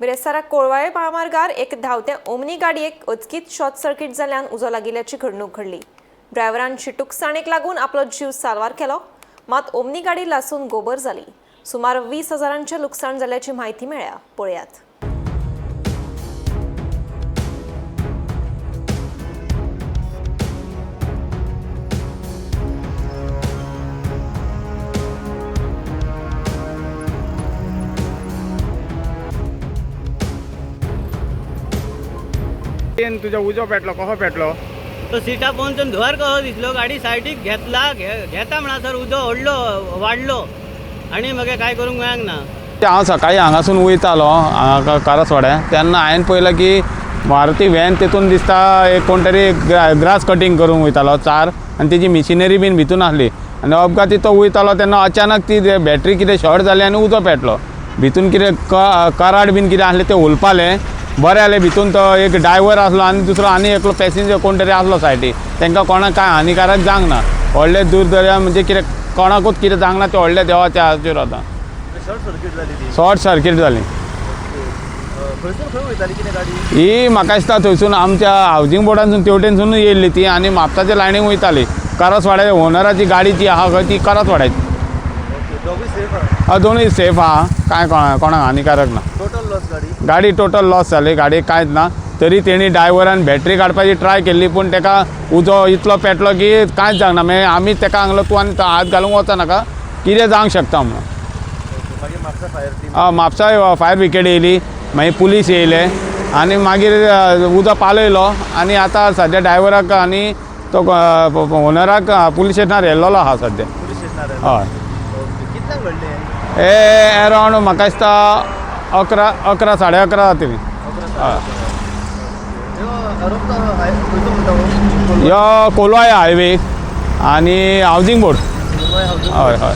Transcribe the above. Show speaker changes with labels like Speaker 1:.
Speaker 1: बिरेस्तारा कोळवाळे म्हामार्गार एक धांवत्या ओमनी गाडयेक अचकीत शॉर्ट सर्किट जाल्ल्यान उजो लागिल्ल्याची घडणूक घडली. ड्रायव्हरान शिटूकसाणेक लागून आपलो जीव साल्वार केलो, मात ओमनी गाडी लासून गोबर जाली. सुमार 20 हजारांचें लुकसाण जाल्ल्याची म्हायती मेळ्ळ्या. पळयात.
Speaker 2: तुज्या उजो पेटलो, कसो पेटलो?
Speaker 3: तो सिटा पोंदसून धुंवर कसो दिसलो, गाडी सायडीक घेतला घेता म्हणसर उजो व्हडलो वाडलो आनी मगे काय करूंक मेळांक ना.
Speaker 2: हांव सकाळी हांगासून वयतालो हांगा कारसवाड्या, तेन्ना हांवें पळयलें की मारुती व्हॅन तेतून दिसता एक कोण तरी ग्रास कटींग करूंक वयतालो चार, आनी तेजी मिशिनरी बीन भितून आसली आनी अपघाती तो वयतालो तेन्ना अचानक ती बॅटरी कितें शॉर्ट जाली आनी उजो पेटलो. भितून कितें कराड बीन कितें आसलें तें हुलपालें. बरें जालें भितून तो एक ड्रायवर आसलो आनी दुसरो आनी एकलो पॅसेंजर कोण तरी आसलो सायडीक, तांकां कोणाक कांय हानिकारक जावंक ना. व्हडलें दुर्दैव म्हणजे कितें कोणाकूच कितें जावंक ना, तें व्हडलें देवाच्या हाचेर आतां.
Speaker 4: शॉर्ट सर्किट जाली ती?
Speaker 2: शॉर्ट सर्किट जाली.
Speaker 4: खंयसून खंय वयताली कितें गाडी?
Speaker 2: ही म्हाका दिसता थंयसून आमच्या हावजींग बोर्डानसून तेवटेनसून येयल्ली ती आनी म्हापसाच्या लायनीक वयताली. करसवाड्या ओनराची गाडी जी आहा खंय ती करसवाड्याची.
Speaker 4: ओके, दोगूय सेफ आहा?
Speaker 2: हय, दोनूय सेफ आहा, कांय कोणाक हानिकारक ना.
Speaker 4: टोटल लॉस गाडी?
Speaker 2: गाडी टोटल लॉस जाली, गाडी कांयच ना. तरी तेणी ड्रायव्हरान बॅटरी काडपाची ट्राय केल्ली, पूण तेका उजो इतलो पेटलो की कांयच जावंक ना. मागीर आमी तेका सांगलो तूं आनी हात घालूंक वचनाका, कितें जावंक शकता म्हणून.
Speaker 4: ओके, मागीर Mapusa fire team?
Speaker 2: Mapusa fire brigade येयली, मागीर पुलीस येयले आनी मागीर उजो पालयलो आनी आतां सद्या ड्रायव्हराक आनी तो ओनराक पुलीस स्टेशनार व्हेल्लोलो आहा सद्या.
Speaker 4: पुलीस स्टेशनार?
Speaker 2: हय.
Speaker 4: ओके, कितल्यांक घडलें हें?
Speaker 2: हे एरावंड म्हाका दिसता 11 11:30 जातली.
Speaker 4: 11 11:30. रस्तो खंयचो म्हणटा हो?
Speaker 2: यो कोलवाय हायवे आनी हावजींग बोर्ड.
Speaker 4: कोलवाय हावजींग?
Speaker 2: हय हय.